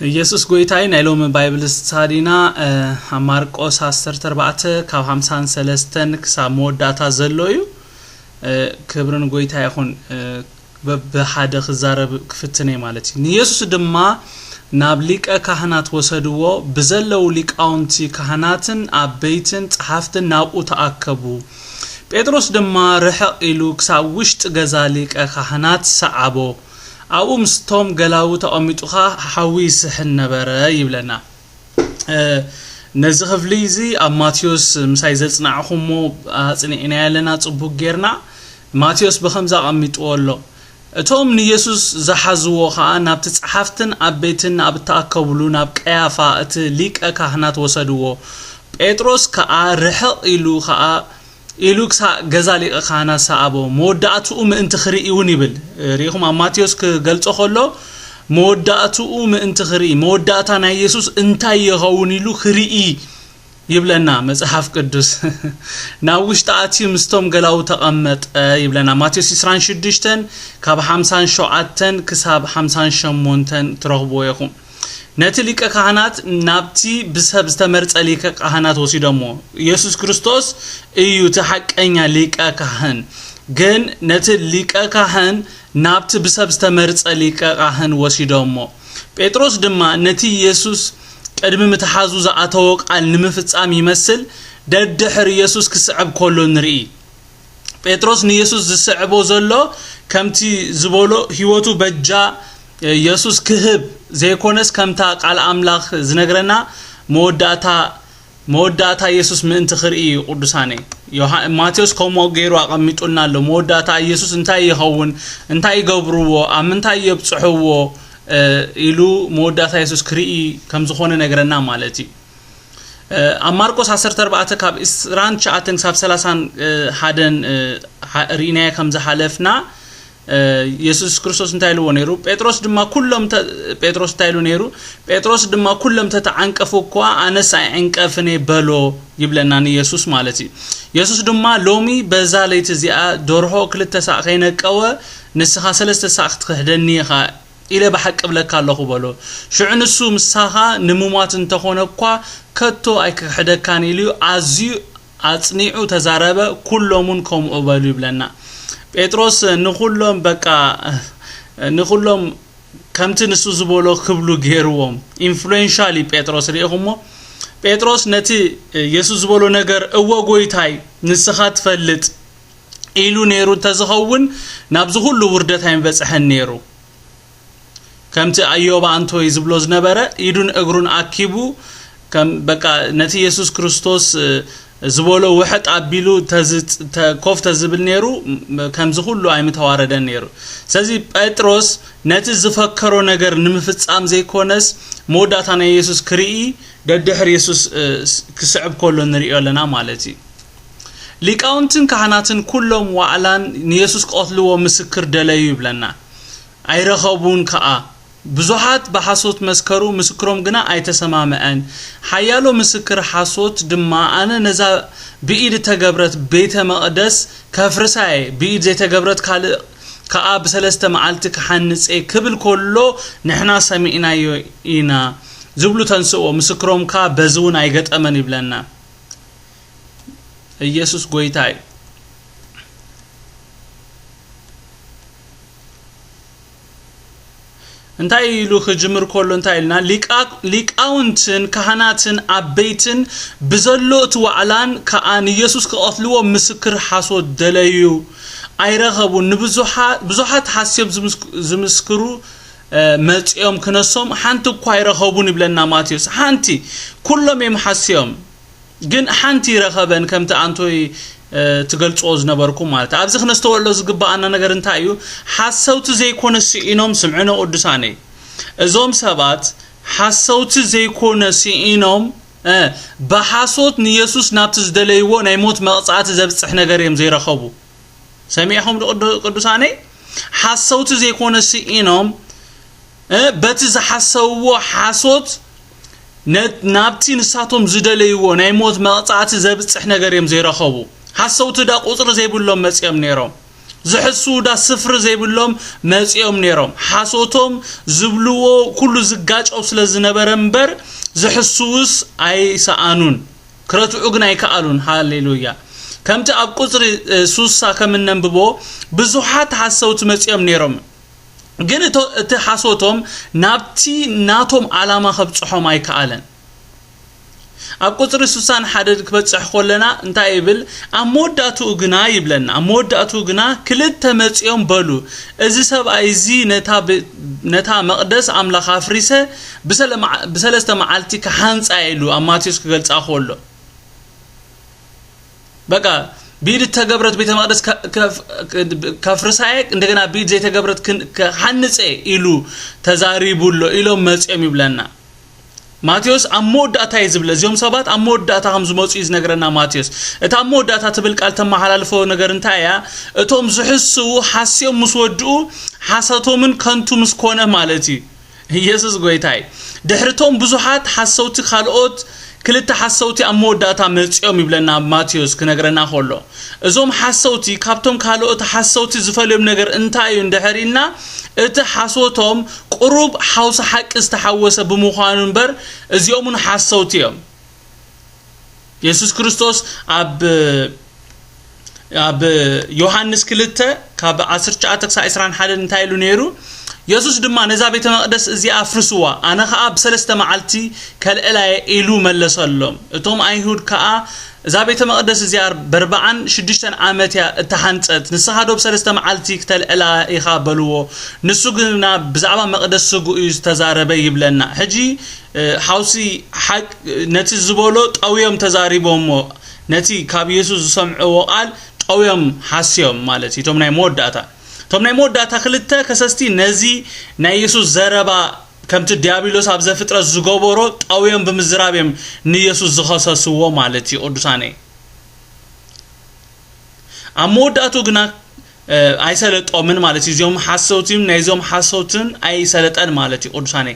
ኢየሱስ ጎይታይ ናይ ሎሚ ባይብል ስታዲና ኣብ ማርቆስ ዓሰርተ ኣርባዕተ ካብ ሓምሳን ሰለስተን ክሳብ መወዳእታ ዘሎ እዩ። ክብርን ጎይታ ይኹን። በብሓደ ክዛረብ ክፍትን እየ ማለት እዩ። ንኢየሱስ ድማ ናብ ሊቀ ካህናት ወሰድዎ፣ ብዘለዉ ሊቃውንቲ ካህናትን ዓበይትን ጸሓፍትን ናብኡ ተኣከቡ። ጴጥሮስ ድማ ርሕቕ ኢሉ ክሳብ ውሽጢ ገዛ ሊቀ ካህናት ሰዓቦ። ኣብኡ ምስቶም ገላዉ ተቐሚጡ ኸኣ ሓዊ ይስሕን ነበረ ይብለና። ነዚ ክፍሊ እዚ ኣብ ማቴዎስ ምሳይ ዘጽናዕኹሞ ኣጽኒዕና ኣለና ጽቡቅ ጌርና። ማቴዎስ ብኸምዚ ኣቐሚጥዎ ኣሎ። እቶም ንየሱስ ዝሓዝዎ ኸኣ ናብቲ ጸሓፍትን ዓበይትን ኣብ እተኣከብሉ ናብ ቀያፋ እቲ ሊቀ ካህናት ወሰድዎ። ጴጥሮስ ከኣ ርሕቕ ኢሉ ኸኣ ኢሉ ክሳእ ገዛ ሊቀ ካህናት ሰኣቦ፣ መወዳእትኡ ምእንቲ ክርኢ እውን ይብል። ርኢኹም ኣብ ማቴዎስ ክገልጾ ከሎ መወዳእትኡ ምእንቲ ክርኢ፣ መወዳእታ ናይ የሱስ እንታይ ይኸውን ኢሉ ክርኢ ይብለና መጽሓፍ ቅዱስ። ናብ ውሽጢ ኣትዩ ምስቶም ገላዉ ተቐመጠ ይብለና። ማቴዎስ ዕስራን ሽዱሽተን ካብ ሓምሳን ሸውዓተን ክሳብ ሓምሳን ሸሞንተን ትረኽብዎ ኢኹም። ነቲ ሊቀ ካህናት ናብቲ ብሰብ ዝተመርጸ ሊቀ ካህናት ወሲዶሞ። ኢየሱስ ክርስቶስ እዩ እቲ ሓቀኛ ሊቀ ካህን። ግን ነቲ ሊቀ ካህን ናብቲ ብሰብ ዝተመርጸ ሊቀ ካህን ወሲዶሞ። ጴጥሮስ ድማ ነቲ ኢየሱስ ቅድሚ ምትሓዙ ዝኣተዎ ቃል ንምፍጻም ይመስል ደድሕሪ ኢየሱስ ክስዕብ ከሎ ንርኢ። ጴጥሮስ ንየሱስ ዝስዕቦ ዘሎ ከምቲ ዝበሎ ህይወቱ በጃ የሱስ ክህብ ዘይኮነስ ከምታ ቃል ኣምላኽ ዝነግረና መወዳእታ መወዳእታ የሱስ ምእንቲ ክርኢ እዩ። ቅዱሳነይ ዮሃ- ማቴዎስ ከምኡ ገይሩ ኣቐሚጡልና ኣሎ። መወዳእታ የሱስ እንታይ ይኸውን፣ እንታይ ይገብርዎ፣ ኣብ ምንታይ የብጽሕዎ ኢሉ መወዳእታ የሱስ ክርኢ ከም ዝኾነ ነግረና ማለት እዩ። ኣብ ማርቆስ ዓሰርተ ኣርባዕተ ካብ ዕስራን ትሽዓተን ክሳብ ሰላሳን ሓደን ርኢናዮ ከም ዝሓለፍና የሱስ ክርስቶስ እንታይ ኢልዎ ነይሩ? ጴጥሮስ ድማ ኩሎም ተ- ጴጥሮስ እንታይ ኢሉ ነይሩ? ጴጥሮስ ድማ ኩሎም ተተዓንቀፉ እኳ ኣነስ ኣይዕንቀፍን እየ በሎ ይብለና ንየሱስ ማለት እዩ። የሱስ ድማ ሎሚ በዛ ለይቲ እዚኣ ደርሆ ክልተ ሳዕ ከይነቀወ ንስኻ ሰለስተ ሳዕ ክትክሕደኒ ኢኻ ኢለ ብሓቂ እብለካ ኣለኹ በሎ። ሽዑ ንሱ ምሳኻ ንምሟት እንተኾነ እኳ ከቶ ኣይክክሕደካን ኢሉ ኣዝዩ ኣጽኒዑ ተዛረበ፣ ኩሎሙን ከምኡ በሉ ይብለና። ጴጥሮስ ንኹሎም በቃ ንኹሎም ከምቲ ንሱ ዝበሎ ክብሉ ገይርዎም። ኢንፍሉዌንሻል እዩ ጴጥሮስ፣ ርኢኹሞ? ጴጥሮስ ነቲ የሱስ ዝበሎ ነገር እወ ጎይታይ ንስኻ ትፈልጥ ኢሉ ነይሩ እንተዝኸውን ናብዚ ኩሉ ውርደት ኣይምበጽሐን ነይሩ። ከምቲ ኣዮባ ኣንቶይ ዝብሎ ዝነበረ ኢዱን እግሩን ኣኪቡ ከም በቃ ነቲ የሱስ ክርስቶስ ዝበሎ ውሕጥ ኣቢሉ ተዝ- ተ- ኮፍ ተዝብል ነይሩ ከምዚ ኩሉ ኣይምተዋረደን ነይሩ። ስለዚ ጴጥሮስ ነቲ ዝፈከሮ ነገር ንምፍጻም ዘይኮነስ መወዳእታ ናይ የሱስ ክርኢ ደድሕሪ የሱስ ክስዕብ ከሎ ንሪኦ ኣለና ማለት እዩ። ሊቃውንትን ካህናትን ኩሎም ዋዕላን ንየሱስ ክቐትልዎ ምስክር ደለዩ ይብለና። ኣይረኸቡን ከኣ። ብዙሓት ብሓሶት መስከሩ፣ ምስክሮም ግና ኣይተሰማምዐን። ሓያሎ ምስክር ሓሶት ድማ ኣነ ነዛ ብኢድ እተገብረት ቤተ መቕደስ ከፍርሳ እየ፣ ብኢድ ዘይተገብረት ካልእ ከኣ ብሰለስተ መዓልቲ ክሓንጽ እየ ክብል ከሎ ንሕና ሰሚዕናዮ ኢና ዝብሉ ተንስእዎ፣ ምስክሮም ከኣ በዚ እውን ኣይገጠመን ይብለና። ኢየሱስ ጎይታ እዩ። እንታይ ኢሉ ክጅምር ከሎ እንታይ ኢልና? ሊቃውንትን ካህናትን ዓበይትን ብዘሎ እቲ ዋዕላን ከኣ ንኢየሱስ ክቐትልዎ ምስክር ሓሶት ደለዩ፣ ኣይረኸቡን። ንብዙሓት ሓስዮም ዝምስክሩ መጺኦም ክነሶም ሓንቲ እኳ ኣይረኸቡን ይብለና ማቴዎስ። ሓንቲ ኩሎም እዮም ሓስዮም። ግን ሓንቲ ይረኸበን ከምቲ ኣንቶይ ትገልጽዎ ዝነበርኩም ማለት ኣብዚ ክነስተውዕሎ ዝግባኣና ነገር እንታይ እዩ? ሓሰውቲ ዘይኮነ ስኢኖም ስምዕኖ ቅዱሳነይ እዞም ሰባት ሓሰውቲ ዘይኮነ ስኢኖም ብሓሶት ንየሱስ ናብቲ ዝደለይዎ ናይ ሞት መቕጻዕቲ ዘብጽሕ ነገር እዮም ዘይረኸቡ። ሰሚዕኹም ዶ ቅዱሳነይ? ሓሰውቲ ዘይኮነ ስኢኖም በቲ ዝሓሰብዎ ሓሶት ናብቲ ንሳቶም ዝደለይዎ ናይ ሞት መቕጻዕቲ ዘብጽሕ ነገር እዮም ዘይረኸቡ። ሓሰውቲ ዳ ቁጽሪ ዘይብሎም መጺኦም ነይሮም። ዝሕስዉ ዳ ስፍሪ ዘይብሎም መጺኦም ነይሮም። ሓሶቶም ዝብልዎ ኩሉ ዝጋጨው ስለ ዝነበረ እምበር፣ ዝሕስዉስ ኣይሰኣኑን። ክረትዑ ግን ኣይከኣሉን። ሃሌሉያ። ከምቲ ኣብ ቁጽሪ እ፣ ሱሳ ከም እነንብቦ፣ ብዙሓት ሓሰውቲ መጺኦም ነይሮም። ግን እቶ- እቲ ሓሶቶም ናብቲ ናቶም ዓላማ ከብጽሖም ኣይከኣለን። ኣብ ቁጽሪ ስሳን ሓደ ክበጽሕ ኮለና እንታይ ይብል? ኣብ መወዳእትኡ ግና ይብለና። ኣብ መወዳእትኡ ግና ክልተ መጺኦም በሉ፣ እዚ ሰብኣይ እዚ ነታ ብ- ነታ መቕደስ ኣምላኽ ኣፍሪሰ ብሰለ- ብሰለስተ መዓልቲ ክሓንጻ ኢሉ ኣብ ማቴዎስ ክገልጻ ከሎ። በቃ ብኢድ እተገብረት ቤተ መቕደስ ከ- ከፍ- ከፍርሳየ እንደገና ብኢድ ዘይተገብረት ክን- ክሓንጸ ኢሉ ተዛሪቡ ኣሎ ኢሎም መጺኦም ይብለና። ማቴዎስ ኣብ መወዳእታ እዩ ዝብለ። እዚኦም ሰባት ኣብ መወዳእታ ከም ዝመጹ እዩ ዝነግረና ማቴዎስ። እታ ኣብ መወዳእታ ትብል ቃል ተመሓላልፎ ነገር እንታይ እያ? እቶም ዝሕስዉ ሓስዮም ምስ ወድኡ ሓሰቶምን ከንቱ ምስ ኮነ ማለት እዩ። ኢየሱስ ጎይታ እዩ። ድሕርቶም ብዙሓት ሓሰውቲ ካልኦት ክልተ ሓሰውቲ ኣብ መወዳእታ መጺኦም ይብለና ኣብ ማቴዎስ ክነግረና ከሎ። እዞም ሓሰውቲ ካብቶም ካልኦት ሓሰውቲ ዝፈልዮም ነገር እንታይ እዩ እንድሕር ኢልና፣ እቲ ሓሶቶም ቁሩብ ሓውሲ ሓቂ ዝተሓወሰ ብምዃኑ እምበር፣ እዚኦም እውን ሓሰውቲ እዮም። የሱስ ክርስቶስ ኣብ ኣብ ዮሃንስ ክልተ ካብ ዓሰርተ ትሽዓተ ክሳብ ዕስራን ሓደን እንታይ ኢሉ ነይሩ? የሱስ ድማ ነዛ ቤተ መቕደስ እዚኣ ኣፍርስዋ፣ ኣነ ኸኣ ብሰለስተ መዓልቲ ከልዕላ እየ ኢሉ መለሰሎም። እቶም ኣይሁድ ከኣ እዛ ቤተ መቕደስ እዚኣ በርብዓን ሽዱሽተን ዓመት እያ እተሃንጸት፣ ንስኻ ዶ ብሰለስተ መዓልቲ ክተልዕላ ኢኻ በልዎ። ንሱ ግና ብዛዕባ መቕደስ ስግኡ እዩ ዝተዛረበ ይብለና። ሕጂ ሓውሲ ሓቅ ነቲ ዝበሎ ጠውዮም ተዛሪቦሞ፣ ነቲ ካብ የሱስ ዝሰምዕዎ ቃል ጠውዮም ሓስዮም ማለት እዩ። እቶም ናይ መወዳእታ እቶም ናይ መወዳእታ ክልተ ከሰስቲ ነዚ ናይ የሱስ ዘረባ ከምቲ ዲያብሎስ ኣብ ዘፍጥረት ዝገበሮ ጠውዮም ብምዝራብ እዮም ንየሱስ ዝኸሰስዎ ማለት እዩ። ቅዱሳነይ ኣብ መወዳእቱ ግና ኣይሰለጦምን ማለት እዩ። እዚኦም ሓሰውቲን ናይዞም ሓሰውትን ኣይሰለጠን ማለት እዩ። ቅዱሳነይ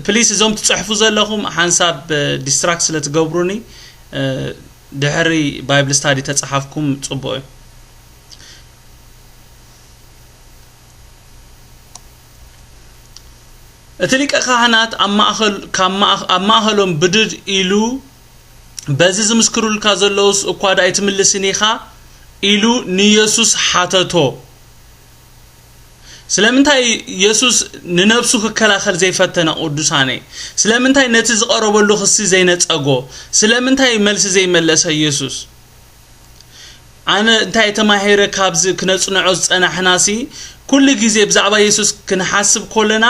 ፕሊስ እዞም ትጽሕፉ ዘለኹም ሓንሳብ ዲስትራክት ስለ ትገብሩኒ ድሕሪ ባይብል ስታዲ ተጻሓፍኩም ጽቡቕ እዩ። እቲ ሊቀ ካህናት ኣብ ማእኸል ካብ ማእኽ- ኣብ ማእኸሎም ብድድ ኢሉ በዚ ዝምስክሩልካ ዘለውስ እኳ ዶ ኣይትምልስን ኢኻ ኢሉ ንየሱስ ሓተቶ። ስለምንታይ የሱስ ንነብሱ ክከላኸል ዘይፈተነ? ቅዱሳነይ ስለምንታይ ነቲ ዝቐረበሉ ክሲ ዘይነጸጎ? ስለምንታይ መልሲ ዘይመለሰ የሱስ? ኣነ እንታይ ተማሂረ ካብዚ ክነጽንዖ ዝጸናሕናሲ፣ ኩሉ ግዜ ብዛዕባ የሱስ ክንሓስብ ኮለና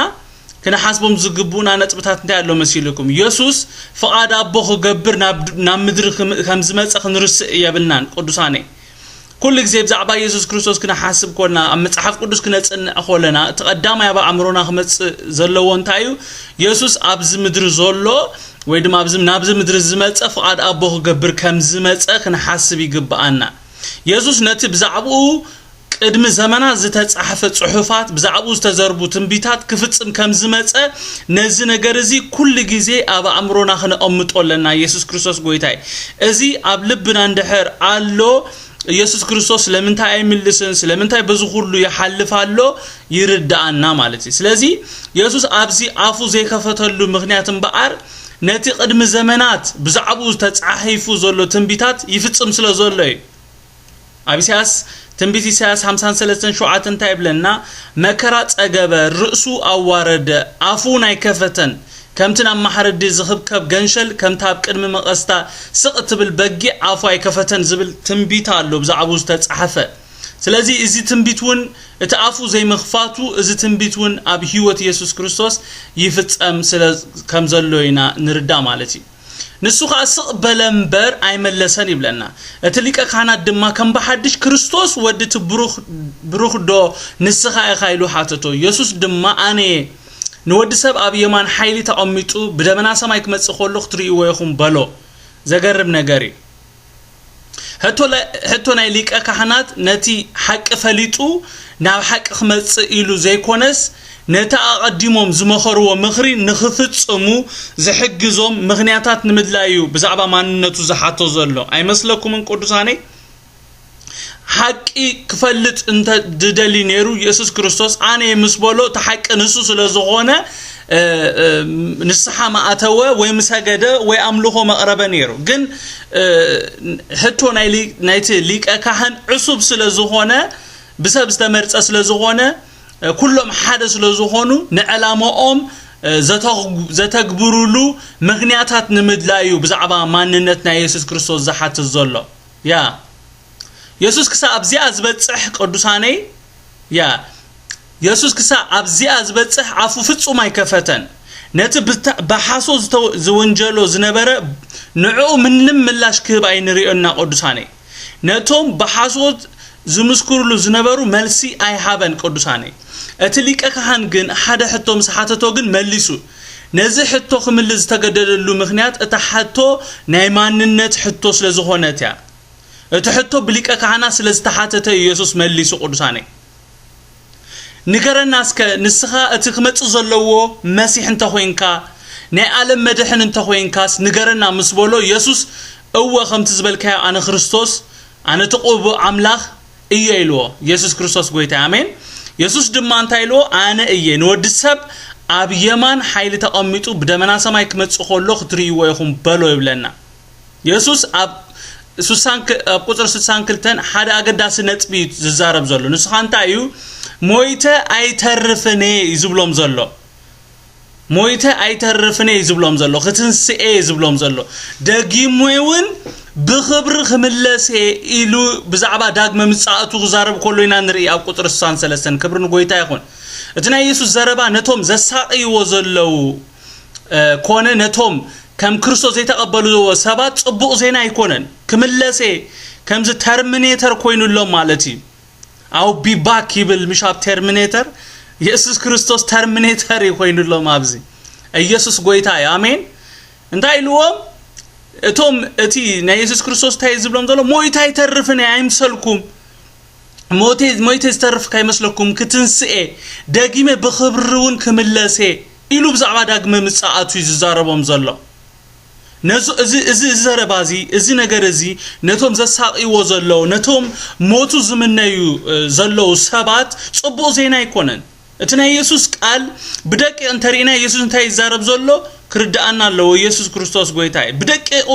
ክንሓስቦም ዝግቡና ነጥብታት እንታይ ኣሎ መሲልኩም? የሱስ ፍቓድ ኣቦ ክገብር ናብ ናብ ምድሪ ክም- ከም ዝመጸ ክንርስእ የብልናን። ቅዱሳነይ ኩሉ ግዜ ብዛዕባ የሱስ ክርስቶስ ክነሓስብ ኮለና ኣብ መጽሓፍ ቅዱስ ክነጽንዕ ኮለና እቲ ቀዳማይ ኣብ ኣእምሮና ክመጽእ ዘለዎ እንታይ እዩ? የሱስ ኣብዚ ምድሪ ዘሎ ወይ ድማ ኣብዚ ናብዚ ምድሪ ዝመጸ ፍቓድ ኣቦ ክገብር ከም ዝመጸ ክንሓስብ ይግብኣና። የሱስ ነቲ ብዛዕባኡ ቅድሚ ዘመናት ዝተጻሕፈ ጽሑፋት ብዛዕባኡ ዝተዘርቡ ትንቢታት ክፍጽም ከም ዝመጸ ነዚ ነገር እዚ ኩሉ ግዜ ኣብ ኣእምሮና ክነቐምጦ ኣለና። የሱስ ክርስቶስ ጎይታ እዩ። እዚ ኣብ ልብና እንድሕር ኣሎ የሱስ ክርስቶስ ስለምንታይ ኣይምልስን ስለምንታይ በዚ ኩሉ ይሓልፍ ኣሎ ይርድኣና ማለት እዩ። ስለዚ የሱስ ኣብዚ ኣፉ ዘይከፈተሉ ምኽንያት እምበኣር ነቲ ቅድሚ ዘመናት ብዛዕባኡ ተጻሒፉ ዘሎ ትንቢታት ይፍጽም ስለ ዘሎ እዩ። ኣብ ኢሳያስ ትንቢት ኢሳያስ ሓምሳን ሰለስተን ሸውዓተን እንታይ ይብለና? መከራ ጸገበ፣ ርእሱ ኣዋረደ፣ ኣፉ እውን ኣይከፈተን፣ ከምቲ ናብ ማሕረዲ ዝኽብከብ ገንሸል ከምቲ ኣብ ቅድሚ መቐስታ ስቕ ትብል በጊዕ ኣፉ ኣይከፈተን ዝብል ትንቢት ኣሎ ብዛዕባኡ ዝተጻሕፈ። ስለዚ እዚ ትንቢት እውን እቲ ኣፉ ዘይምኽፋቱ እዚ ትንቢት እውን ኣብ ህይወት ኢየሱስ ክርስቶስ ይፍጸም ስለ ከም ዘሎ ኢና ንርዳ ማለት እዩ። ንሱ ኸኣ ስቕ በለ እምበር ኣይመለሰን ይብለና። እቲ ሊቀ ካህናት ድማ ከም ብሓድሽ ክርስቶስ ወዲ እቲ ብሩኽ ብሩኽ ዶ ንስኻ ኢኻ ኢሉ ሓተቶ። ኢየሱስ ድማ ኣነ እየ ንወዲ ሰብ ኣብ የማን ሓይሊ ተቐሚጡ ብደመና ሰማይ ክመጽእ ከሎ ክትርእይዎ ኢኹም በሎ። ዘገርም ነገር እዩ። ሕቶ ናይ ሊቀ ካህናት ነቲ ሓቂ ፈሊጡ ናብ ሓቂ ክመጽእ ኢሉ ዘይኮነስ ነቲ ኣቐዲሞም ዝመኸርዎ ምኽሪ ንኽፍጽሙ ዝሕግዞም ምኽንያታት ንምድላይ እዩ ብዛዕባ ማንነቱ ዝሓቶ ዘሎ። ኣይመስለኩምን ቅዱሳነይ? ሓቂ ክፈልጥ እንተ ድደሊ ነይሩ፣ የሱስ ክርስቶስ ኣነ እየ ምስ በሎ፣ እቲ ሓቂ ንሱ ስለ ዝኾነ፣ እ፣ እ፣ ንስሓ ምኣተወ ወይ ምሰገደ ወይ ኣምልኾ መቕረበ ነይሩ። ግን፣ እ፣ ሕቶ ናይ ሊ-፣ ናይቲ ሊቀ ካህን ዕሱብ ስለ ዝኾነ፣ ብሰብ ዝተመርጸ ስለ ዝኾነ፣ እ፣ ኩሎም ሓደ ስለ ዝኾኑ፣ ንዕላማኦም፣ እ፣ ዘተግ-፣ ዘተግብሩሉ ምኽንያታት ንምድላዩ ብዛዕባ ማንነት ናይ የሱስ ክርስቶስ ዝሓትት ዘሎ። ያ። የሱስ ክሳብ ኣብዚኣ ዝበጽሕ ቅዱሳነይ፣ ያ፣ የሱስ ክሳብ ኣብዚኣ ዝበጽሕ ኣፉ ፍጹም ኣይከፈተን። ነቲ ብታ-፣ ብሓሶት ዝተ-፣ ዝውንጀሎ ዝነበረ ንዕኡ ምንም ምላሽ ክህብ ኣይንሪኦና ቅዱሳነይ። ነቶም ብሓሶት ዝምስክሩሉ ዝነበሩ መልሲ ኣይሃበን ቅዱሳነይ። እቲ ሊቀ ካህን ግን ሓደ ሕቶ ምስ ሓተቶ ግን መሊሱ። ነዚ ሕቶ ክምልስ ዝተገደደሉ ምኽንያት እታ ሕቶ ናይ ማንነት ሕቶ ስለ ዝኾነት እያ። እቲ ሕቶ ብሊቀ ካህናት ስለ ዝተሓተተ እዩ የሱስ መሊሱ ቅዱሳነይ። ንገረና እስከ ንስኻ እቲ ክመጽእ ዘለዎ መሲሕ እንተኾይንካ፣ ናይ ዓለም መድሕን እንተኾይንካስ ንገረና ምስ በሎ የሱስ እወ ከምቲ ዝበልካዮ ኣነ ክርስቶስ፣ ኣነ እቲ ቅቡእ ኣምላኽ እየ ኢልዎ። የሱስ ክርስቶስ ጎይታ ኣሜን። የሱስ ድማ እንታይ ኢልዎ? ኣነ እየ ንወዲ ሰብ ኣብ የማን ሓይሊ ተቐሚጡ ብደመና ሰማይ ክመጽእ ከሎ ክትርእይዎ ኢኹም በሎ ይብለና። የሱስ ኣብ ሱሳን ክ-፣ ኣብ ቁጽሪ ስሳን ክልተን ሓደ ኣገዳሲ ነጥቢ እዩ ዝዛረብ ዘሎ። ንስኻ እንታይ እዩ? ሞይተ ኣይተርፍን እየ እዩ ዝብሎም ዘሎ። ሞይተ ኣይተርፍን እየ እዩ ዝብሎም ዘሎ። ክትንስኤ እዩ ዝብሎም ዘሎ። ደጊሙ እውን ብኽብሪ ክምለስ እየ ኢሉ ብዛዕባ ዳግመ ምጽኣቱ ክዛረብ ከሎ ኢና ንርኢ ኣብ ቁጽሪ ስሳን ሰለስተን። ክብሪ ንጎይታ ይኹን። እቲ ናይ የሱስ ዘረባ ነቶም ዘሳቕይዎ ዘለዉ፣ እ፣ ኮነ ነቶም ከም ክርስቶስ ዘይተቐበልዎ ሰባት ጽቡቕ ዜና ኣይኮነን። ክምለስ እየ፣ ከምዚ ተርሚኔተር ኮይኑሎም ማለት እዩ። ኣው ቢ ባክ ይብል ምሽ ኣብ ተርሚኔተር። የሱስ ክርስቶስ ተርሚኔተር እዩ ኮይኑሎም ኣብዚ። ኢየሱስ ጎይታ እዩ። ኣሜን። እንታይ ኢልዎም? እቶም እቲ ናይ የሱስ ክርስቶስ እንታይ እዩ ዝብሎም ዘሎ? ሞይታ ኣይተርፍን እየ፣ ኣይምሰልኩም። ሞይተ፣ ሞይተ ዝተርፍ ካይመስለኩም፣ ክትንስኤ፣ ደጊመ ብኽብሪ እውን ክምለስ እየ ኢሉ ብዛዕባ ዳግመ ምጽኣቱ እዩ ዝዛረቦም ዘሎ። ነዚ፣ እዚ፣ እዚ ዘረባ እዚ፣ እዚ ነገር እዚ ነቶም ዘሳቕይዎ ዘለዉ፣ ነቶም ሞቱ ዝምነዩ፣ እ፣ ዘለዉ ሰባት ጽቡቕ ዜና ኣይኮነን። እቲ ናይ የሱስ ቃል ብደቂቕ እንተርኢና፣ የሱስ እንታይ ይዛረብ ዘሎ ክርድኣና ኣለዎ። የሱስ ክርስቶስ ጎይታ እዩ። ብደቂቑ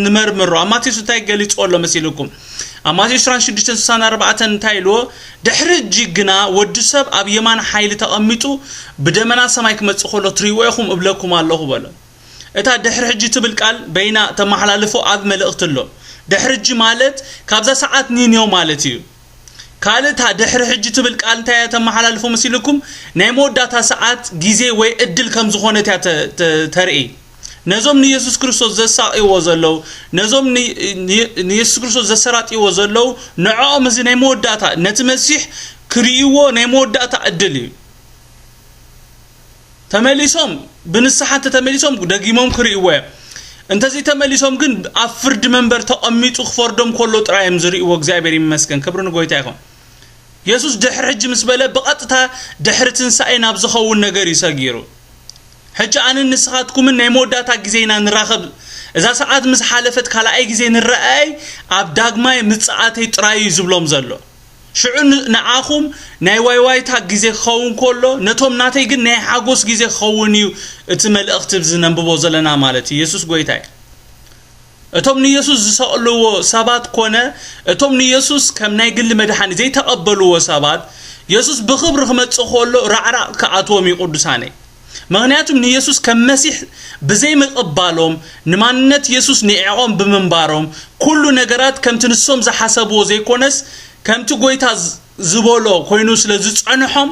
ንመርምሮ። ኣብ ማቴዎስ እንታይ ገሊጽዎ ኣሎ መሲልኩም? ኣብ ማቴዎስ ዕስራን ሽዱሽተን ስሳን ኣርባዕተን እንታይ ኢልዎ? ድሕሪ እጂ ግና ወዲ ሰብ ኣብ የማን ሓይሊ ተቐሚጡ ብደመና ሰማይ ክመጽእ ከሎ ትርእይዎ ኢኹም እብለኩም ኣለኹ በሎ። እታ ድሕሪ ሕጂ ትብል ቃል በይና ተመሓላልፎ ኣብ መልእኽቲ ኣሎ። ድሕሪ ሕጂ ማለት ካብዛ ሰዓት ኒንዮ ማለት እዩ። ካልእ እታ ድሕሪ ሕጂ ትብል ቃል እንታይ እያ ተመሓላልፎ መሲልኩም? ናይ መወዳእታ ሰዓት፣ ግዜ ወይ ዕድል ከም ዝኾነት እያ ተ-፣ ተ-፣ ተርኢ። ነዞም ንየሱስ ክርስቶስ ዘሳቕይዎ ዘለዉ፣ ነዞም ን-፣ ን-፣ ንየሱስ ክርስቶስ ዘሰራጥይዎ ዘለዉ፣ ንዕኦም እዚ ናይ መወዳእታ፣ ነቲ መሲሕ ክርእይዎ ናይ መወዳእታ ዕድል እዩ። ተመሊሶም፣ ብንስሓ እንተ ተመሊሶም፣ ደጊሞም ክርእይዎ እዮም። እንተዘይተመሊሶም ግን፣ ኣብ ፍርዲ መንበር ተቐሚጡ ክፈርዶም ከሎ ጥራይ እዮም ዝርእይዎ። እግዚኣብሔር ይመስገን፣ ክብሪ ንጎይታ ይኹን። የሱስ ድሕሪ ሕጂ ምስ በለ፣ ብቐጥታ ድሕሪ ትንሳኤ ናብ ዝኸውን ነገር እዩ ሰጊሩ። ሕጂ ኣነን ንስኻትኩምን ናይ መወዳእታ ግዜ ኢና ንራኸብ። እዛ ሰዓት ምስ ሓለፈት ካልኣይ ግዜ ንረኣይ፣ ኣብ ዳግማይ ምጽኣተይ ጥራይ እዩ ዝብሎም ዘሎ። ሽዑ ን-፣ ንዓኹም ናይ ዋይዋይታ ግዜ ክኸውን ከሎ፣ ነቶም ናተይ ግን ናይ ሓጎስ ግዜ ክኸውን እዩ እቲ መልእኽቲ እዚ ነንብቦ ዘለና ማለት እዩ። የሱስ ጎይታ እዩ። እቶም ንየሱስ ዝሰቕልዎ ሰባት ኮነ እቶም ንየሱስ ከም ናይ ግሊ መድሓኒ ዘይተቐበልዎ ሰባት፣ የሱስ ብኽብሪ ክመጽእ ከሎ ራዕራዕ ክኣትዎም እዩ ቅዱሳነይ። ምኽንያቱም ንየሱስ ከም መሲሕ ብዘይምቕባሎም፣ ንማንነት የሱስ ንዒቖም ብምንባሮም፣ ኩሉ ነገራት ከምቲ ንሶም ዝሓሰብዎ ዘይኮነስ፣ ከምቲ ጎይታ ዝ-፣ ዝበሎ ኮይኑ ስለ ዝጸንሖም፣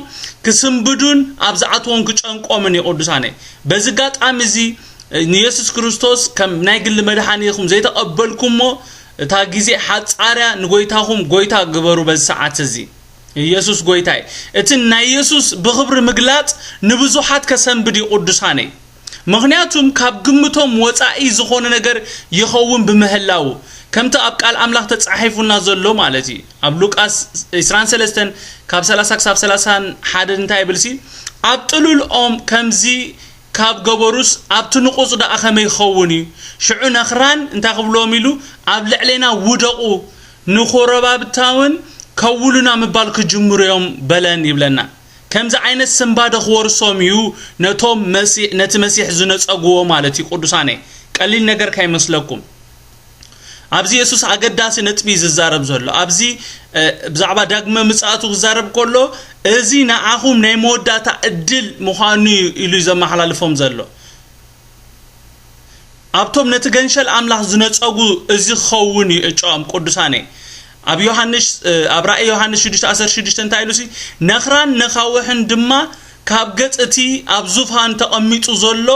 ክስንብዱን ኣብ ዝኣትዎም ክጨንቆምን እዩ ቅዱሳነይ። በዚ ኣጋጣሚ እዚ፣ ንየሱስ ክርስቶስ ከም ናይ ግሊ መድሓኒኹም ዘይተቐበልኩሞ፣ እታ ግዜ ሓጻርያ ንጎይታኹም ጎይታ ግበሩ በዚ ሰዓት እዚ። ኢየሱስ ጎይታይ። እቲ ናይ የሱስ ብኽብሪ ምግላጽ ንብዙሓት ከሰንብድ እዩ ቅዱሳነይ። ምኽንያቱም ካብ ግምቶም ወጻኢ ዝኾነ ነገር ይኸውን ብምህላዉ፣ ከምቲ ኣብ ቃል ኣምላኽ ተጻሒፉና ዘሎ ማለት እዩ። ኣብ ሉቃስ ዕስራን ሰለስተን ካብ ሰላሳ ክሳብ ሰላሳን ሓደን እንታይ ይብል ሲ? ኣብ ጥሉል ኦም ከምዚ ካብ ገበሩስ ኣብቲ ንቑጽ ደኣ ከመይ ክኸውን እዩ? ሽዑ ነኽራን እንታይ ክብልዎም ኢሉ? ኣብ ልዕሌና ውደቑ፣ ንኾረባብታ እውን ከውሉና ምባል ክጅምሩ እዮም በለን ይብለና። ከምዚ ዓይነት ስንባደ ክወርሶም እዩ ነቶም መሲ-፣ ነቲ መሲሕ ዝነጸግዎ ማለት እዩ። ቅዱሳነይ፣ ቀሊል ነገር ካይመስለኩም። ኣብዚ የሱስ ኣገዳሲ ነጥቢ እዩ ዝዛረብ ዘሎ። ኣብዚ፣ እ፣ ብዛዕባ ዳግመ ምጽኣቱ ክዛረብ ከሎ፣ "እዚ ንዓኹም ናይ መወዳእታ ዕድል ምዃኑ እዩ" ኢሉ እዩ ዘመሓላልፎም ዘሎ። ኣብቶም ነቲ ገንሸል ኣምላኽ ዝነጸጉ እዚ ክኸውን እዩ ዕጫኦም፣ ቅዱሳነይ። ኣብ ዮሃንስ፣ እ፣ ኣብ ራእይ ዮሃንስ ሽዱሽተ ዓሰርተ ሽዱሽተ እንታይ ኢሉሲ? "ነኽራን ነኻውሕን ድማ ካብ ገጽ እቲ ኣብ ዙፋን ተቐሚጡ ዘሎ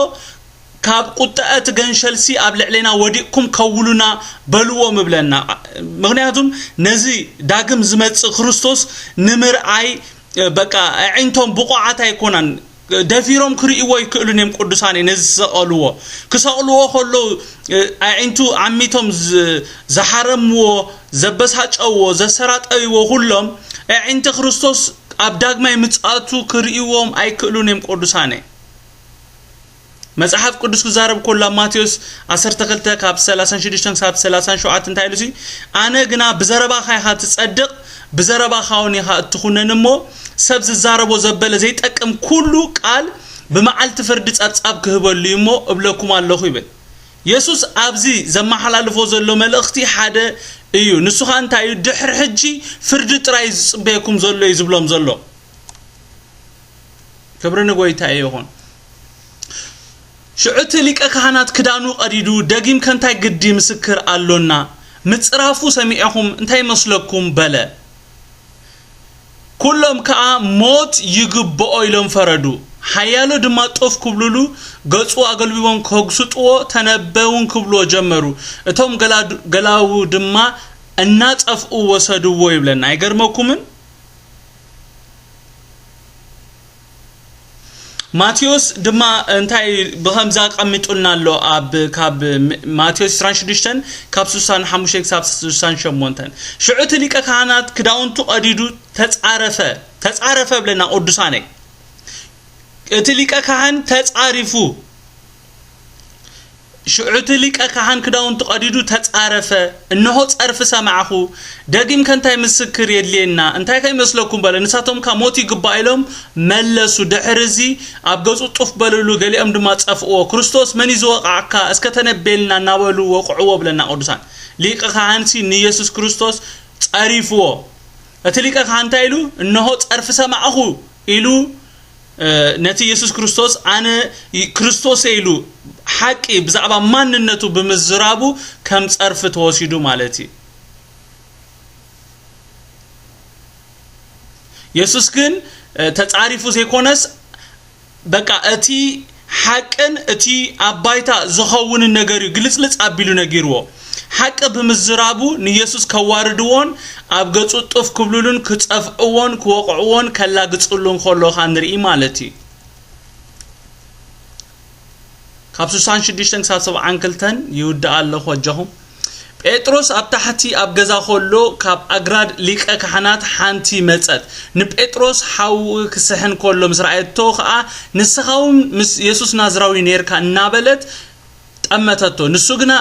ካብ ቁጠዐ እቲ ገንሸልሲ ኣብ ልዕሌና ወዲቕኩም ከውሉና በልዎም" እብለና። ምኽንያቱም ነዚ ዳግም ዝመጽእ ክርስቶስ ንምርኣይ፣ እ፣ በቃ ኣዒንቶም ብቑዓት ኣይኮናን። ደፊሮም ክርእይዎ ኣይክእሉን እዮም ቅዱሳን ነዚ ዝሰቐልዎ። ክሰቕልዎ ከለዉ፣ እ፣ ኣዒንቱ ዓሚቶም ዝ-፣ ዝሓረምዎ፣ ዘበሳጨዎ፣ ዘሰራጠይዎ ኩሎም ኣዒንቲ ክርስቶስ ኣብ ዳግማይ ምጽኣቱ ክርእይዎም ኣይክእሉን እዮም ቅዱሳን። መጽሓፍ ቅዱስ ክዛረብ ከሎ ኣብ ማቴዎስ ዓሰርተ ክልተ ካብ ሰላሳን ሽዱሽተን ክሳብ ሰላሳን ሸውዓተን እንታይ ኢሉ ሲ? "ኣነ ግና ብዘረባኻ ኢኻ ትጸድቕ፣ ብዘረባኻ እውን ኢኻ እትኹነን እሞ፣ ሰብ ዝዛረቦ ዘበለ ዘይጠቅም ኩሉ ቃል ብመዓልቲ ፍርዲ ጸብጻብ ክህበሉ እዩ እሞ እብለኩም ኣለኹ" ይብል። የሱስ ኣብዚ ዘመሓላልፎ ዘሎ መልእኽቲ ሓደ እዩ። ንሱ ኸኣ እንታይ እዩ? "ድሕሪ ሕጂ ፍርዲ ጥራይ እዩ ዝጽበየኩም ዘሎ" እዩ ዝብሎም ዘሎ። ክብሪ ንጎይታ ይኹን። ሽዑ እቲ ሊቀ ካህናት ክዳኑ ቀዲዱ፣ "ደጊምከ እንታይ ግዲ ምስክር ኣሎና? ምጽራፉ ሰሚዕኹም እንታይ ይመስለኩም?" በለ። ኩሎም ከኣ "ሞት ይግብኦ" ኢሎም ፈረዱ። ሓያሎ ድማ ጡፍ ክብሉሉ፣ ገጹ ኣገልቢቦም ከጉስጥዎ፣ ተነበውን ክብልዎ ጀመሩ። እቶም ገላዱ-፣ ገላዉ ድማ እናጸፍኡ ወሰድዎ ይብለና። ኣይገርመኩምን? ማቴዎስ ድማ እንታይ ብኸምዚ ኣቐሚጡልና ኣሎ? ኣብ፣ ካብ ም-፣ ማቴዎስ ዕስራን ሽዱሽተን ካብ ስሳን ሓሙሽተ ክሳብ ስሳን ሸሞንተን። ሽዑ እቲ ሊቀ ካህናት ክዳውንቱ ቀዲዱ ተጻረፈ፣ ተጻረፈ ብለና ቅዱሳነይ። እቲ ሊቀ ካህን ተጻሪፉ። ሽዑ እቲ ሊቀ ካህን ክዳውንቱ ቀዲዱ ተጻረፈ። "እንሆ ጸርፊ ሰማዕኹ፣ ደጊምከ እንታይ ምስክር የድልየና? እንታይ ከ ይመስለኩም?" በለ። ንሳቶም ከኣ "ሞት ይግባእ" ኢሎም መለሱ። ድሕሪ እዚ ኣብ ገጹ ጡፍ በልሉ፣ ገሊኦም ድማ ጸፍእዎ። "ክርስቶስ መን እዩ ዝወቕዓካ? እስከ ተነበየልና" እናበሉ ወቕዕዎ ብለና ቅዱሳን። ሊቀ ካህንሲ ንየሱስ ክርስቶስ ጸሪፍዎ። እቲ ሊቀ ካህን እንታይ ኢሉ? "እንሆ ጸርፊ ሰማዕኹ" ኢሉ፣ እ፣ ነቲ የሱስ ክርስቶስ "ኣነ ይ-፣ ክርስቶስ እየ" ኢሉ ሓቂ ብዛዕባ ማንነቱ ብምዝራቡ ከም ጸርፊ ተወሲዱ ማለት እዩ። የሱስ ግን፣ እ፣ ተጻሪፉ ዘይኮነስ፣ በቃ እቲ ሓቅን እቲ ኣብ ባይታ ዝኸውንን ነገር እዩ ግልጽልጽ ኣቢሉ ነጊርዎ። ሓቂ ብምዝራቡ ንየሱስ ከዋርድዎን ኣብ ገጹ ጡፍ ክብሉሉን ክጸፍዕዎን ክወቕዕዎን ከላግጽሉን ከሎ ኸኣ ንርኢ ማለት እዩ። ካብ ስሳን ሽዱሽተን ክሳብ ሰብዓን ክልተን ይውድእ ኣለኹ ኣጆኹም። ጴጥሮስ ኣብ ታሕቲ ኣብ ገዛ ከሎ፣ ካብ ኣግራድ ሊቀ ካህናት ሓንቲ መጸት። ንጴጥሮስ ሓው ክስሕን ከሎ ምስ ረኣየቶ ኸኣ፣ "ንስኻ እውን ምስ የሱስ ናዝራዊ ኔርካ" እናበለት ጠመተቶ። ንሱ ግና፣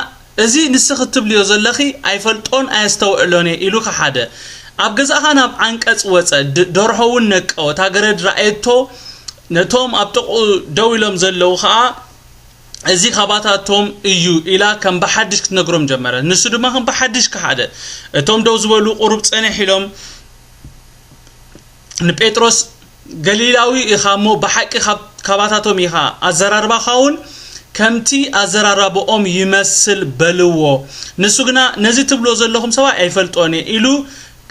"እዚ ንስኺ እትብልዮ ዘለኺ ኣይፈልጦን ኣየስተውዕሎን እየ" ኢሉ ከሓደ። ኣብ ገዛኻ ናብ ዓንቀጽ ወጸ። ድ-፣ ደርሆ እውን ነቀወ። እታ ገረድ ረኣየቶ። ነቶም ኣብ ጥቕኡ ደው ኢሎም ዘለዉ ኸኣ፣ "እዚ ካባታቶም እዩ" ኢላ ከም ብሓድሽ ክትነግሮም ጀመረት። ንሱ ድማ ከም ብሓድሽ ከሓደ። እቶም ደው ዝበሉ ቁሩብ ጽንሕ ኢሎም ንጴጥሮስ፣ "ገሊላዊ ኢኻ እሞ ብሓቂ ካብ-፣ ካባታቶም ኢኻ፣ ኣዘራርባኻ እውን ከምቲ ኣዘራርባኦም ይመስል" በልዎ። ንሱ ግና፣ "ነዚ ትብልዎ ዘለኹም ሰብኣይ ኣይፈልጦን እየ" ኢሉ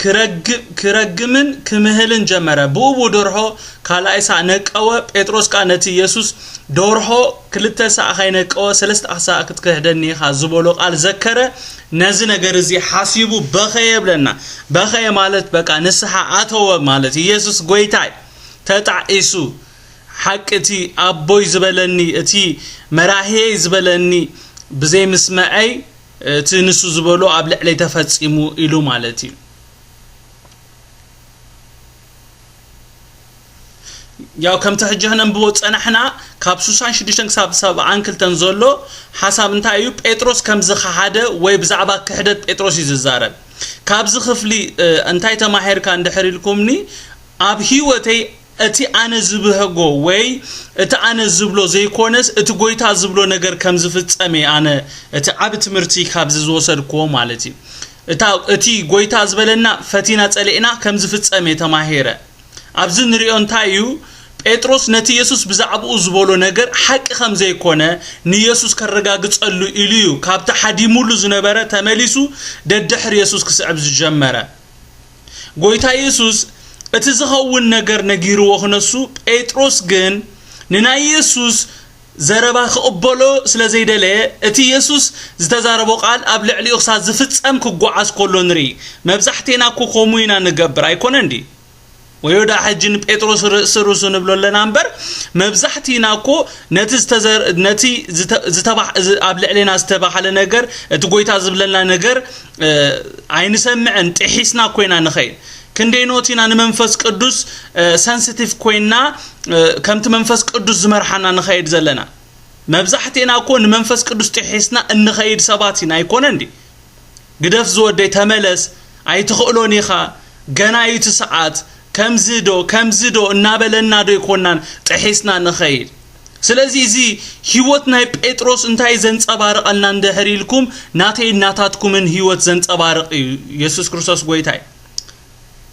ክረግ-፣ ክረግምን ክምህልን ጀመረ። ብኡ ብኡ ደርሆ ካልኣይ ሳዕ ነቀወ። ጴጥሮስ ከኣ ነቲ የሱስ፣ "ደርሆ ክልተ ሳዕ ከይነቀወ ሰለስተ ሳዕ ክትክሕደኒ ኢኻ" ዝበሎ ቃል ዘከረ። ነዚ ነገር እዚ ሓሲቡ በኸየ ብለና። በኸየ ማለት በቃ ንስሓ ኣተወ ማለት እዩ። የሱስ ጎይታይ ተጣዒሱ፣ ሓቂ እቲ ኣቦይ ዝበለኒ፣ እቲ መራህየይ ዝበለኒ ብዘይምስመዐይ፣ እቲ ንሱ ዝበሎ ኣብ ልዕለይ ተፈጺሙ ኢሉ ማለት እዩ። ያው ከምቲ ሕጂ ክነንብቦ ዝጸናሕና፣ ካብ ስሳን ሽዱሽተን ክሳብ ሰብዓን ክልተን ዘሎ ሓሳብ እንታይ እዩ? ጴጥሮስ ከም ዝኸሓደ ወይ ብዛዕባ ክሕደት ጴጥሮስ እዩ ዝዛረብ። ካብዚ ክፍሊ እንታይ ተማሂርካ እንድሕር ኢልኩምኒ፣ ኣብ ህይወተይ እቲ ኣነ ዝብህጎ ወይ እቲ ኣነ ዝብሎ ዘይኮነስ እቲ ጎይታ ዝብሎ ነገር ከም ዝፍጸም እየ ኣነ እቲ ዓቢ ትምህርቲ ካብዚ ዝወሰድክዎ ማለት እዩ። እታ እቲ ጎይታ ዝበለና ፈቲና ጸሊእና ከም ዝፍጸም እየ ተማሂረ። ኣብዚ ንሪኦ እንታይ እዩ? ጴጥሮስ ነቲ የሱስ ብዛዕባኡ ዝበሎ ነገር ሓቂ ከም ዘይኮነ ንየሱስ ከረጋግጸሉ ኢሉ እዩ ካብቲ ሓዲሙሉ ዝነበረ ተመሊሱ ደድሕር የሱስ ክስዕብ ዝጀመረ። ጎይታ የሱስ እቲ ዝኸውን ነገር ነጊርዎ ክነሱ፣ ጴጥሮስ ግን ንናይ የሱስ ዘረባ ክቕበሎ ስለ ዘይደለየ፣ እቲ የሱስ ዝተዛረቦ ቃል ኣብ ልዕሊኡ ክሳብ ዝፍጸም ክጓዓዝ ከሎ ንርኢ። መብዛሕቴና እኮ ከምኡ ኢና ንገብር ኣይኮነ እንዲ? ወዮ ደኣ ሕጂ ንጴጥሮስ ርእሲ ርእሱ ንብሎ ኣለና እምበር፣ መብዛሕቲና እኮ ነቲ ዝተዘር-፣ ነቲ ዝተ-፣ ዝተባህ-፣ ዝ-፣ ኣብ ልዕሌና ዝተባህለ ነገር፣ እቲ ጎይታ ዝብለና ነገር፣ እ፣ ኣይንሰምዕን፣ ጥሒስና ኮይና ንኸይድ። ክንደይ ኖት ኢና ንመንፈስ ቅዱስ፣ እ፣ ሰንሲቲቭ ኮይና፣ እ፣ ከምቲ መንፈስ ቅዱስ ዝመርሓና ንኸይድ ዘለና። መብዛሕቲና እኮ ንመንፈስ ቅዱስ ጥሒስና እንኸይድ ሰባት ኢና፣ ኣይኮነ እንዲ? ግደፍ ዝወደይ፣ ተመለስ፣ ኣይትኽእሎን ኢኻ፣ ገና እዩ እቲ ሰዓት፣ ከምዚ ዶ፣ ከምዚ ዶ እናበለና ዶ ይኮናን ጥሒስና ንኸይድ? ስለዚ እዚ ህይወት ናይ ጴጥሮስ እንታይ ዘንጸባርቐልና እንድሕር ኢልኩም፣ ናተይ ናታትኩምን ህይወት ዘንጸባርቕ እዩ። የሱስ ክርስቶስ ጎይታይ።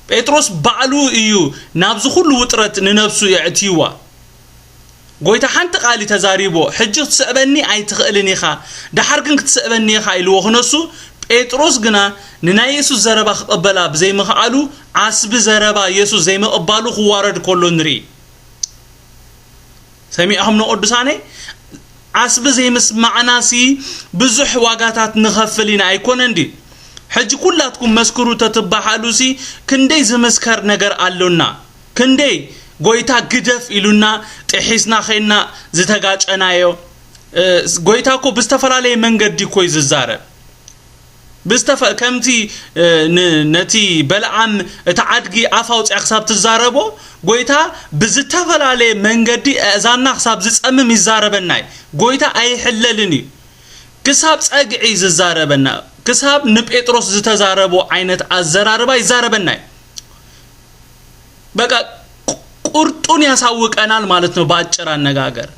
ጴጥሮስ ባዕሉ እዩ ናብዚ ኩሉ ውጥረት ንነብሱ የእትይዋ። ጎይታ ሓንቲ ቃል እዩ ተዛሪቦ፣ "ሕጂ ክትስዕበኒ ኣይትኽእልን ኢኻ፣ ደሓር ግን ክትስዕበኒ ኢኻ" ኢልዎ ክነሱ፣ ጴጥሮስ ግና ንናይ የሱስ ዘረባ ክቕበላ ብዘይምኽኣሉ፣ ዓስቢ ዘረባ የሱስ ዘይምቕባሉ ክዋረድ ከሎ ንርኢ። ሰሚዕኹም ንቅዱሳነይ? ዓስቢ ዘይምስማዕናሲ ብዙሕ ዋጋታት ንኸፍል ኢና ኣይኮነን ድዩ? ሕጂ ኩላትኩም መስክሩ ተትበሃሉሲ ክንደይ ዝምስከር ነገር ኣሎና? ክንደይ ጎይታ ግደፍ ኢሉና ጥሒስና ኸይና ዝተጋጨናዮ? እ፣ ጎይታ እኮ ብዝተፈላለየ መንገዲ እኮ እዩ ዝዛረብ። ብዝተፈ-፣ ከምቲ፣ እ፣ ን-፣ ነቲ በለዓም እቲ ዓድጊ ኣፍ ኣውፅኣ ክሳብ ትዛረቦ፣ ጎይታ ብዝተፈላለየ መንገዲ ኣእዛንና ክሳብ ዝፀምም ይዛረበና እዩ። ጎይታ ኣይሕለልን እዩ። ክሳብ ፀግዒ ዝዛረበና፣ ክሳብ ንጴጥሮስ ዝተዛረቦ ዓይነት ኣዘራርባ ይዛረበና እዩ። በቃ ቁ-፣ ቁርጡን ያሳውቀናል ማለት ነው። በአጭር አነጋገር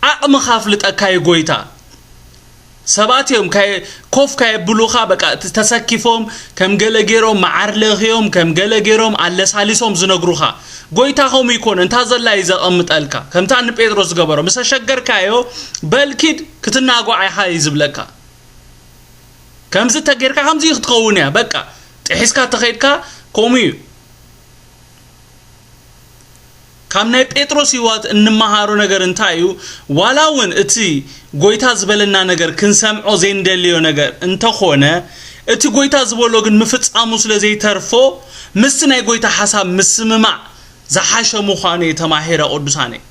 ዓቕምኻ ኣፍልጠካ እዩ ጎይታ። ሰባት እዮም ካየ-፣ ኮፍ ካየብሉኻ በቃ ተ-፣ ተሰኪፎም ከም ገለ ገይሮም መዓር ለኽዮም ከም ገለ ገይሮም ኣለሳሊሶም ዝነግሩኻ። ጎይታ ከምኡ ይኮነ፣ እንታ ዘላ እዩ ዘቐምጠልካ። ከምታ ንጴጥሮስ ዝገበሮ፣ ምስ ኣሸገርካዮ በል ኪድ ክትናጓዕ ኢኻ እዩ ዝብለካ። ከምዚ ተጌርካ ከምዚ እዩ ክትከውን እያ። በቃ ጥሒስካ ተኸይድካ ከምኡ እዩ። ካብ ናይ ጴጥሮስ ህይወት እንመሃሮ ነገር እንታይ እዩ? ዋላ እውን እቲ ጎይታ ዝበለና ነገር ክንሰምዖ ዘይንደልዮ ነገር እንተኾነ፣ እቲ ጎይታ ዝበሎ ግን ምፍጻሙ ስለ ዘይተርፎ፣ ምስቲ ናይ ጎይታ ሓሳብ ምስምማዕ ዝሓሸ ምዃኑ እየ ተማሂረ፣ ቅዱሳነይ።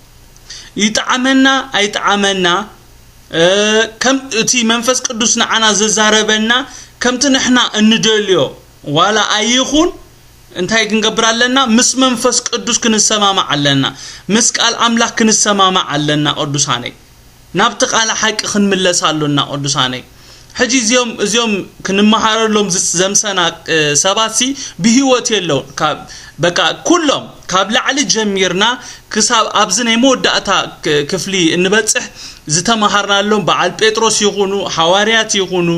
ይጥዓመና ኣይጥዓመና፣ እ፣ ከም እቲ መንፈስ ቅዱስ ንዓና ዝዛረበና ከምቲ ንሕና እንደልዮ ዋላ ኣይኹን፣ እንታይ ክንገብር ኣለና? ምስ መንፈስ ቅዱስ ክንሰማማዕ ኣለና። ምስ ቃል ኣምላኽ ክንሰማማዕ ኣለና፣ ቅዱሳነይ። ናብቲ ቃል ሓቂ ክንምለስ ኣሎና፣ ቅዱሳነይ። ሕጂ እዚኦም፣ እዚኦም ክንመሃረሎም ዝ-፣ ዘምሰና፣ እ፣ ሰባትሲ ብህይወት የለውን። ካብ፣ በቃ፣ ኩሎም ካብ ላዕሊ ጀሚርና ክሳብ ኣብዚ ናይ መወዳእታ ክ-፣ ክፍሊ እንበጽሕ ዝተመሃርናሎም በዓል ጴጥሮስ ይኹኑ፣ ሃዋርያት ይኹኑ፣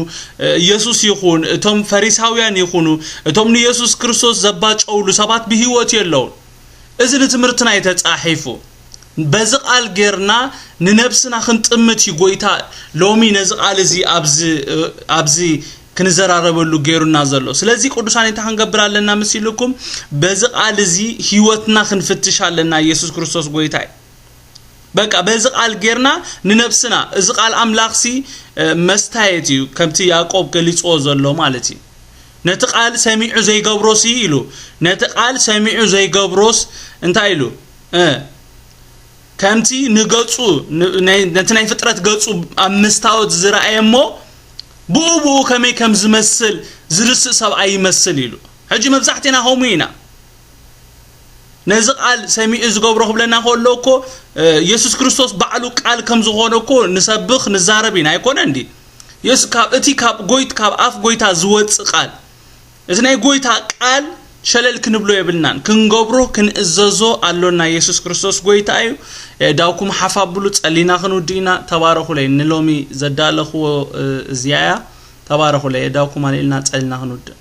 እ፣ ኢየሱስ ይኹን፣ እቶም ፈሪሳውያን ይኹኑ፣ እቶም ንኢየሱስ ክርስቶስ ዘባጨውሉ ሰባት ብህይወት የለውን። እዚ ንትምህርትና እዩ ተጻሒፉ። በዚ ቃል ጌርና ንነብስና ክንጥምት እዩ ጎይታ ሎሚ ነዚ ቃል እዚ ኣብዚ፣ ኣብዚ ክንዘራረበሉ ጌሩና ዘሎ። ስለዚ ቅዱሳን እንታይ ክንገብር ኣለና ምስ ኢልኩም፣ በዚ ቃል እዚ ህይወትና ክንፍትሽ ኣለና። ኢየሱስ ክርስቶስ ጎይታ እዩ። በቃ በዚ ቃል ጌርና ንነብስና፣ እዚ ቃል ኣምላኽሲ፣ እ፣ መስታየት እዩ፣ ከምቲ ያዕቆብ ገሊጽዎ ዘሎ ማለት እዩ። ነቲ ቃል ሰሚዑ ዘይገብሮሲ ኢሉ፣ ነቲ ቃል ሰሚዑ ዘይገብሮስ እንታይ ኢሉ? እ፣ ከምቲ ንገጹ፣ ን-፣ ናይ-፣ ነቲ ናይ ፍጥረት ገጹ ኣብ መስታወት ዝረኣየ እሞ፣ ብኡ ብኡ ከመይ ከም ዝመስል ዝርስእ ሰብኣይ ይመስል ኢሉ። ሕጂ መብዛሕትና ከምኡ ኢና። ነዚ ቃል ሰሚዑ ዝገብሮ ክብለና ከሎ እኮ፣ እ፣ የሱስ ክርስቶስ ባዕሉ ቃል ከም ዝኾነ እኮ ንሰብኽ ንዛረብ ኢና፣ ኣይኮነ እንዲ? የሱ-፣ ካብ እቲ ካብ ጎይት-፣ ካብ ኣፍ ጎይታ ዝወጽእ ቃል፣ እዚ ናይ ጎይታ ቃል ሸለል ክንብሎ የብልናን። ክንገብሮ ክንእዘዞ ኣሎና። የሱስ ክርስቶስ ጎይታ እዩ። የእዳውኩም ሓፍ ኣብሉ፣ ጸሊና ክንውድእ ኢና። ተባረኹለይ። ንሎሚ ዘዳለኽዎ፣ እ፣ እዚኣ እያ። ተባረኹለይ። የእዳውኩም ኣልዒልና ጸሊና ክንውድእ።